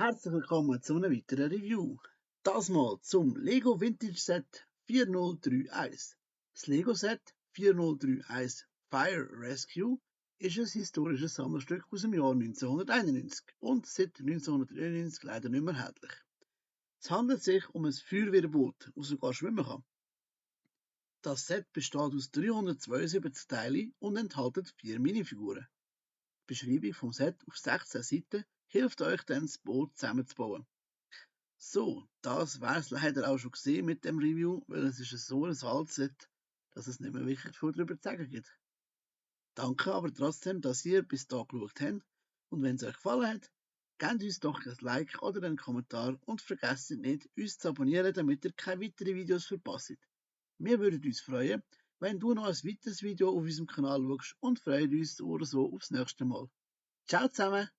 Herzlich willkommen zu einem weiteren Review. Das mal zum Lego Vintage Set 4031. Das Lego Set 4031 Fire Rescue ist ein historisches Sammelstück aus dem Jahr 1991 und seit 1993 leider nicht mehr erhältlich. Es handelt sich um ein Feuerwehrboot, das sogar schwimmen kann. Das Set besteht aus 372 Teilen und enthält 4 Minifiguren. Die Beschreibung vom Set auf 16 Seiten hilft euch dann, das Boot zusammenzubauen. So, das war es leider auch schon gesehen mit dem Review, weil es ist so ein altes Set, dass es nicht mehr wirklich viel darüber zu sagen gibt. Danke aber trotzdem, dass ihr bis da geschaut habt und wenn es euch gefallen hat, gebt uns doch ein Like oder einen Kommentar und vergesst nicht, uns zu abonnieren, damit ihr keine weiteren Videos verpasst. Wir würden uns freuen, wenn du noch ein weiteres Video auf unserem Kanal schaust und freuen uns oder so aufs nächste Mal. Ciao zusammen!